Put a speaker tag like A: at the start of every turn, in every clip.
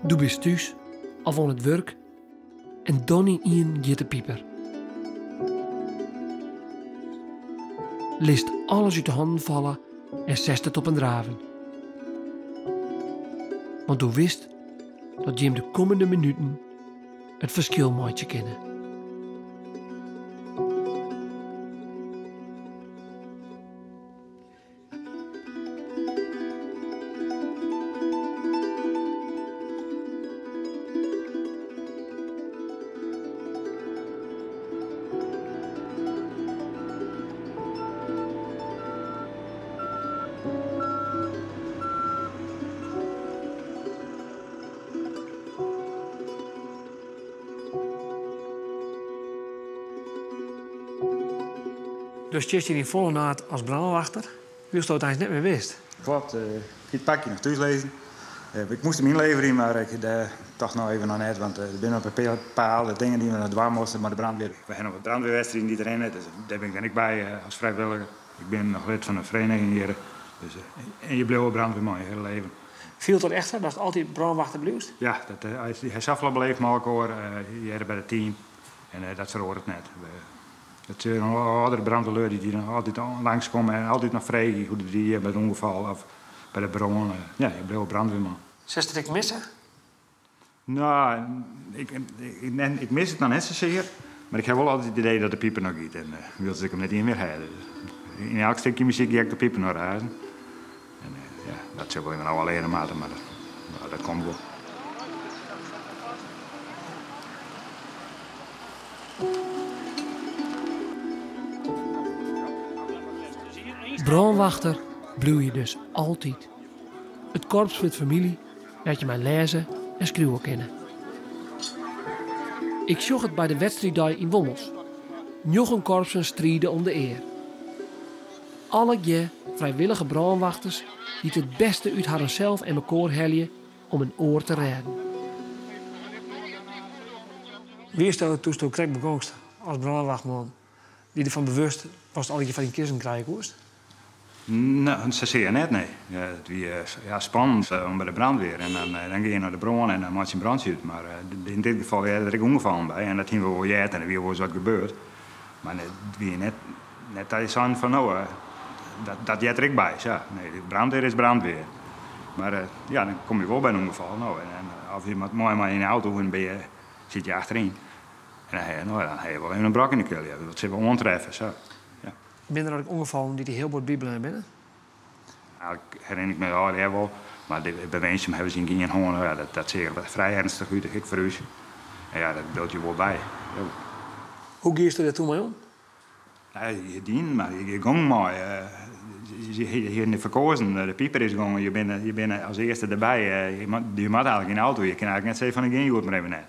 A: Do bist thús of oan it wurk en dan ynienen giet de piper. Litst alles út de hannen falle en setst it op in draven. Want do witst dat jim de kommende minuten it ferskil meitsje kinne. Do stiest hjir yn folle naad as brânwachter, wylsto it eins net mear witst.
B: Klopt, ik hie it pakje noch thús lizzen. Ik moast him ynleverje, mar ik tocht no even noch net, want der binne noch in pear bepaalde dingen dy't we noch dwaan moasten mei de brandweer. We ha noch wat brandweerwedstriden dy't rinne, dus dêr bin ik dan ek by as frijwilliger. Ik bin noch lid fan de fereniging hjir, dus en je bliuwe brandweerman je hiele leven.
A: Fielt dat echt sa, datst altyd brânwachter bliuwst?
B: Ja, dat, je ha safolle beleefd mei elkoar, je hearre by it team en dat feroaret net. Dat zijn âldere brandweerlju dy't hjir noch altyd langskomme en altyd noch freegje hoe't it wie by it ûngefal of by de brân. Ja, je bliuwe brandweerman.
A: Silst it ek misse?
B: No, ik, ik, ik mis it noch net sasear, mar ik ha wol altyd it idee dat de piper noch giet en wylst ik him net ien mear ha. Dus yn elk stikje muzyk hear ik de piper noch razen. En ja, dat sil wol even ôfleare moatte, mar dat, dat komt wol.
A: Brânwachter bliuw je dus altyd. It korps wurdt famylje wêr't je mei lêze en skriuwe kinne. Ik sjoch it by de wedstriiddei yn Wommels. Njoggen korpsen stride om de ear. Allegear frijwillige brânwachters dy't it bêste út harrensels en mekoar helje om in oar te rêden. Wiesto doe'tsto krekt begongst as brânwachtman dy derfan bewust watst allegear foar dyn kiezzen krije koest?
B: No, sasear net, nee. It wie ja, spannend om by de brandweer. En dan, dan gean je nei de brân en dan meitsje je in brantsje út. Mar yn dit gefal hearde der ek ûngefallen by. En dat hiene we wol heard en der wie wolris wat gebeurd. Mar it wie net, net dat je seinen fan no, dat, dat heart der ek by. Sa, nee, de brandweer is brandweer. Mar ja, dan komme je wol by in ûngefal. No, en, of je moat mei mei yn de auto en ben je, sit je achteryn. En dan ha je, no, dan ha je wol even in brok yn de kiel. Ja. Wat sille we oantreffe, sa. Ja.
A: Binne der ek ûngefallen dy't dy hiel bot bybleaun binne?
B: Eigentlik herinner ik my allegear wol, mar by Winsum hawwe se ien hân, ja, dat, dat seach der frij ernstich út, ek foar ús. En ja, dat bliuwt je wol by. Ja.
A: Hoe giest der toen mei om?
B: Ja, je dienen mar, je gongen mei. Je hiene derfoar koazen, de piper is gongen, je binne, je binne as earste derby. Je moat, je moat eigentlik yn de auto, je kinne eigentlik net sizze fan ik gean hjoed mar even net.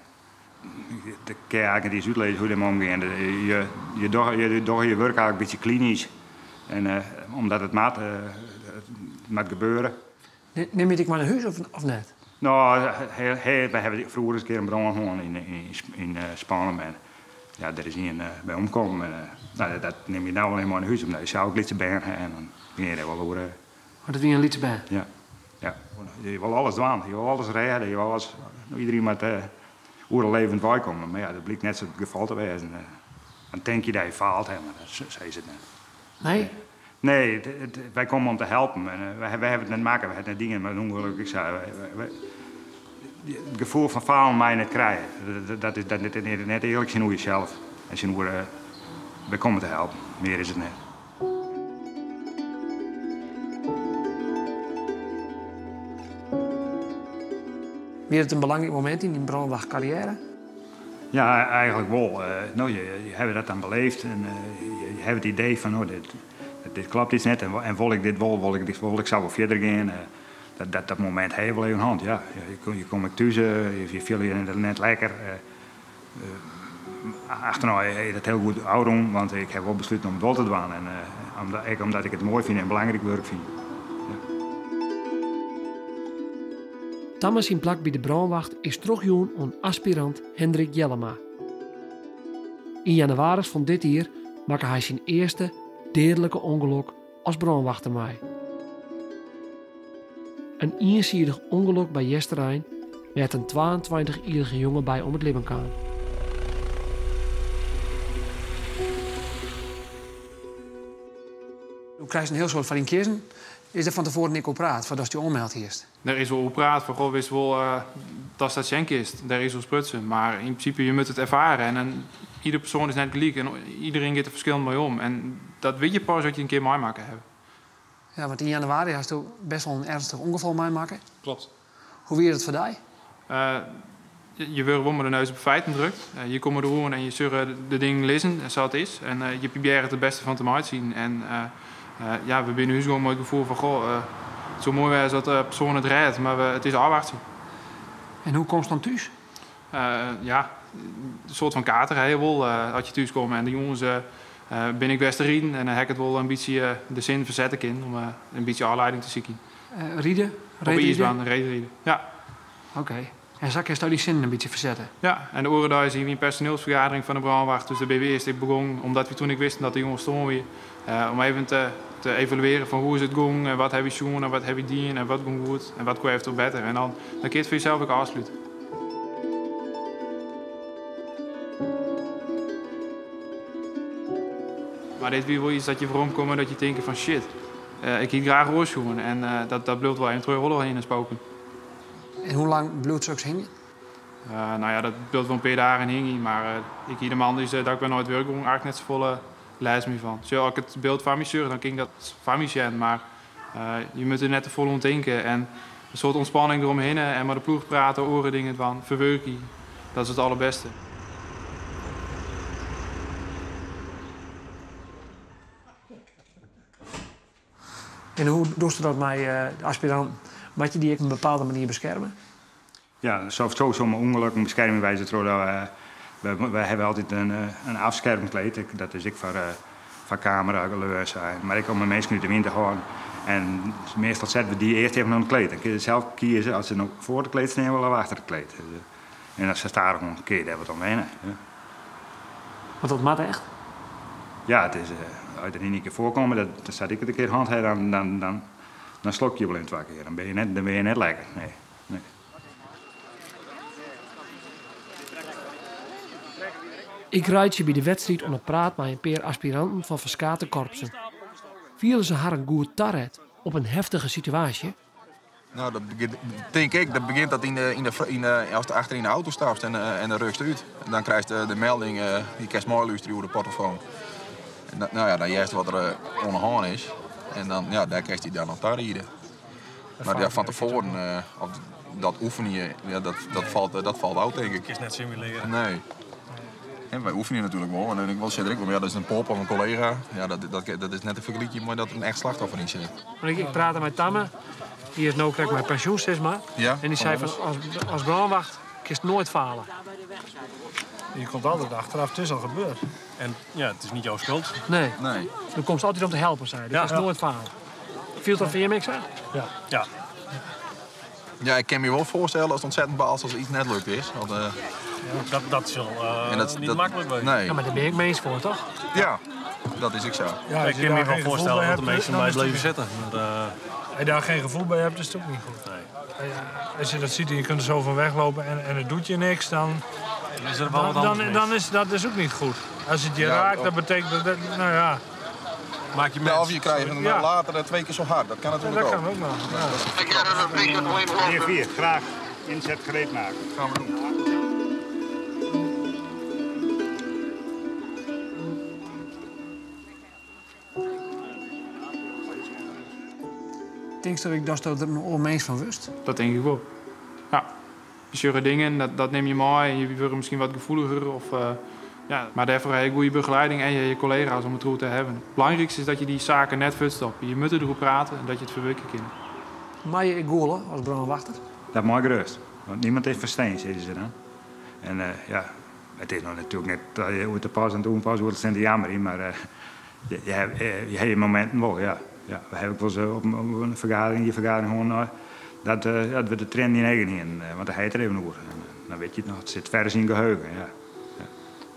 B: Dat kin je eigentlik net iens útlizze hoe't dêrmei omgean. Je, je, dogge, je dogge je wurk eigentlik in bytsje klinysk. En uh, omdat it moat, uh, it moat gebeure.
A: Nim je it ek mei nei hûs of, of net?
B: No, he, he, we hawwe froeger ris in kear in brân hân yn, yn, yn Spannum. En ja, dêr is ien by omkommen. En, no, dat nim je no wol even mei nei hûs, omdat je sels ek lytse bern ha. En dan gean je dêr wol oer.
A: Oh, dat wie in lytse bern?
B: Ja. Ja. Je wol alles dwaan, je wol alles rêde, je wol alles, iderien moat uh, oeral levend weikomme. Mar ja, dat blykt net sa it gefal te wêzen. Dan tink je dat je faald ha, mar dat, sa is it net.
A: Nee?
B: Nee, it, it, wy komme om te helpen. En, uh, wy, wy hawwe it net makke, wy hawwe it net dien, mar in ûngelok, ik sei, wy, it gefoel fan falen mei je net krije. Dat, dat is dat net, net earlik tsjinoer jesels en tsjinoer uh, wy komme te helpen. Mear is it net.
A: Wie it in belangryk momint yn dyn brânwachtkarriêre?
B: Ja, eigentlik wol. No, je, je hawwe dat dan beleefd en je hawwe it idee fan, no, dit, dit klopt iets net en, en wol ik dit wol, wol ik, dit, wol ik sa wol fierder gean. Dat, dat, dat momint ha je wol even hân, ja. Je, je komme thús, je, je fiele je net lekker. Achternei is dat hiel goed ôfrûn, want ik ha wol besluten om it wol te dwaan. En uh, ek omdat ik it moai fyn en belangryk wurk fyn. Ja.
A: Tamme syn plak by de brânwacht is trochjûn oan aspirant Hendrik Jellema. Yn jannewaris fan dit jier makke hy syn earste deadlike ûngelok as brânwachter mei. In iensidich ûngelok by Easterein. wêr't in 22 jierrige jonge by om it libben kaam. Do krijst in hiel soad foar dyn kiezzen. Is der fan tefoaren ek oer praat foardatst dy oanmeld hiest?
C: Der is wol oer praat fan goh, witst wol datst dat sjen kinst. Dêr is oer sprutsen. Mar yn prinsipe, je moatte it erfare. En en ieder persoan is net gelyk en iedereen giet der ferskillend mei om. En dat wit je pas as je in kear meimakke hawwe.
A: Ja, want yn jannewaris hasto best wol in ernstig ûngefal meimakke.
C: Klopt.
A: Hoe wie dat foar dy?
C: Je wurde wol mei de neus op de feiten drukt. Je komme deroan en je sjogge de dingen lizzen sa't it is. En je probearje it bêste fan te meitsjen. En ja, we binne hús gong mei it gefoel fan goh, it soe moai wêze as de persoan it rêdt, mar it is ôfwachtsjen.
A: En hoe komst dan thús?
C: Ja, in soart fan kater ha je wol as je thús komme. En de jûns bin ik bêst te riden en dan ha ik it wol in bytsje de sin fersette kin om in bytsje ôflieding te sykjen.
A: Ride?
C: Op de iisbaan, reedride, ja.
A: Oké. En sa kinsto dy sinnen in bytsje fersette?
C: Ja, en de oare deis hiene we in personielsfergadering fan de brânwacht. Dus dêr binne we earst ek begûn, omdat we toen ek wisten dat de jonge stoarn wie, om even te evaluearjen fan hoe is it gong en wat ha we sjoen en wat ha we dien en wat gong goed en wat koe eventueel better. En dan dan kinst it foar jesels ek ôfslute. Mar dit wie wol iets dat je weromkomme dat je tinke fan shit, ik hie it graach oars sjoen en dat bliuwt wol even troch je holle hinne spoken.
A: En hoe lang bliuwt soks hingjen?
C: Nou ja, dat bliuwt wol in pear dagen hingjen, mar ik hie de moandeis dat ik wer nei it wurk gong eigentlik net safolle lêst mear fan. Sjoch, as ik it byld foar my sjoch, dan kin ik dat foar my sjen, mar je moatte der net te folle oan tinke. En in soart ûntspanning deromhinne en mei de ploech prate, oare dingen dwaan, ferwurkje, dat is it allerbêste.
A: En hoe dochst dat mei de aspiranten? Moat je dy ek op in bepaalde manier beskerme?
B: Ja, sowieso mei ûngelokken beskermje wy se trochdat we hawwe altyd in afskermkleed. Dat is ek foar kamera en sa. Mar ek om de minsken út de wyn te hâlden. En meastal sette we dy earst even oan it kleed. Dan kinne se sels kieze as se no foar it kleed stean wolle of achter it kleed. En as se stadichoan kinne je dêr wat om wenne. Ja.
A: Want dat moat echt?
B: Ja, it is, as it der yn ien kear foarkomme, dat, sa't ik it in kear hân ha, dan slok je wol even twa kear. Dan binne je net, dan binne je net lekker. Nee, nee.
A: Ik reitsje by de wedstriid oan 'e praat mei in pear aspiranten fan ferskate korpsen. Fiele se harren goed taret op in heftige situaasje?
D: Nou, dat begint, tink ik, dat begjint dat yn de, yn de, yn de, ast achter yn de auto stapst en dan rukst út. Dan krijst de melding, je kinst meilústerje oer de portofoon. En dan, nou ja, dan hearst wat der oan de hân is. En dan, ja, dêr kinst dy dan op tariede. Mar ja, fan tefoaren, of dat oefenje, ja, dat falt ôf, tink ik.
E: Kinst net simulearje.
D: Nee. En wy oefenje natuerlik wol. En ik wol sit der ek wol, mar ja, dat is in pop of in kollega. Ja, dat is net te fergelykjen mei dat der in echt slachtoffer yn sit.
A: Want ik prate mei Tamme, dy is no krekt mei pensjoen, sis mar.
D: Ja,
A: en dy sei fan, as brânwacht kinst noait fale.
E: Je komt altyd achteraf, it is al gebeurd. En ja, it is net jo skuld.
A: Nee.
D: Nee.
A: Do komst altyd om te helpen, sei hy. Do kinst noait fale. Fielt dat foar jim ek sa?
E: Ja. Ja.
D: Ja, ik kin my wol foarstelle as it ontzettend baalt as iets net lukt is. Want,
E: Dat sil
D: en dat,
E: net
D: dat,
E: maklik wêze.
D: Nee.
A: Ja, mar dêr bin ik minsk foar, toch?
D: Ja, dat is ek sa.
E: Ja,
F: Ik
E: ik
F: kin
E: kin
F: my
E: my
F: wol
E: wol
F: foarstelle dat de
E: hebt,
F: minsken
E: dan
F: by
E: is het
F: bliuwe sitten. Maar,
E: Als je daar geen gevoel bij hebt, is het ook niet goed.
F: Nee.
E: Als je dat ziet en je kunt er zo van weglopen en het doet je niks, dan,
F: dan is er wel wat anders mis.
E: dan is dat is ook niet goed. Als het je
D: Ja,
E: raakt,
D: of
E: dat betekent dat, nou ja,
F: Maak je
D: Ja,
F: mens.
D: of je krijgt hem
E: Ja.
D: later twee keer zo hard. Dat kan natuurlijk
E: dat
D: ook.
E: kan ook nog. Ja.
B: Meneer 4, graag inzet gereed maken.
D: Gaan we doen.
A: Tinkst dat ik dat der in oar mins fan wurdst?
C: Dat tink ik wol. Ja. Je sjogge dingen, dat nim je mei en je wurdt miskien wat gefoeliger. Of, ja. Mar dêrfoar ha je goede begeleiding en je kollega's om it deroer te hawwen. It belangrykste is dat je dy saken net fuortstopje. Je moatte deroer prate en dat je it ferwurkje kinne.
A: Mei je ek gûle as brânwachter?
B: Dat mei gerêst. Want niemand is fan steen, sizze se dan. En ja, it is noch natuerlik net dat je oer te pas en te ûnpas oer it sint te jammerjen, mar je ha je mominten wol, ja. Ja, we hawwe ek wolris op in fergadering, dy fergadering hân, dat we de triennen yn eagen hienen, want dêr ha je it der even oer. En dan wit je it noch, it sit fers yn geheugen, ja. Ja.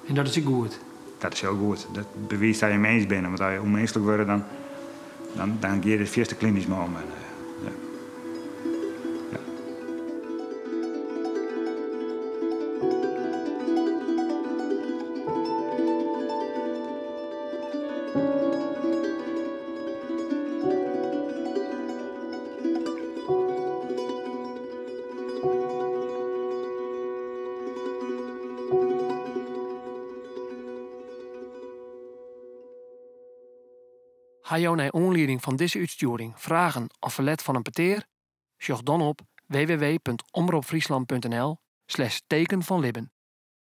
A: En dat is ek goed?
B: Dat is hiel goed. Dat bewiist dat je mins bent, want as je ûnminsklik wurde, dan gean je der fierste klinysk mei om. En, ja. Ja.
A: Ha jo nei oanlieding fan dizze útstjoering fragen of ferlet fan in petear? Sjoch dan op www.omropfryslan.nl/tekenfanlibben.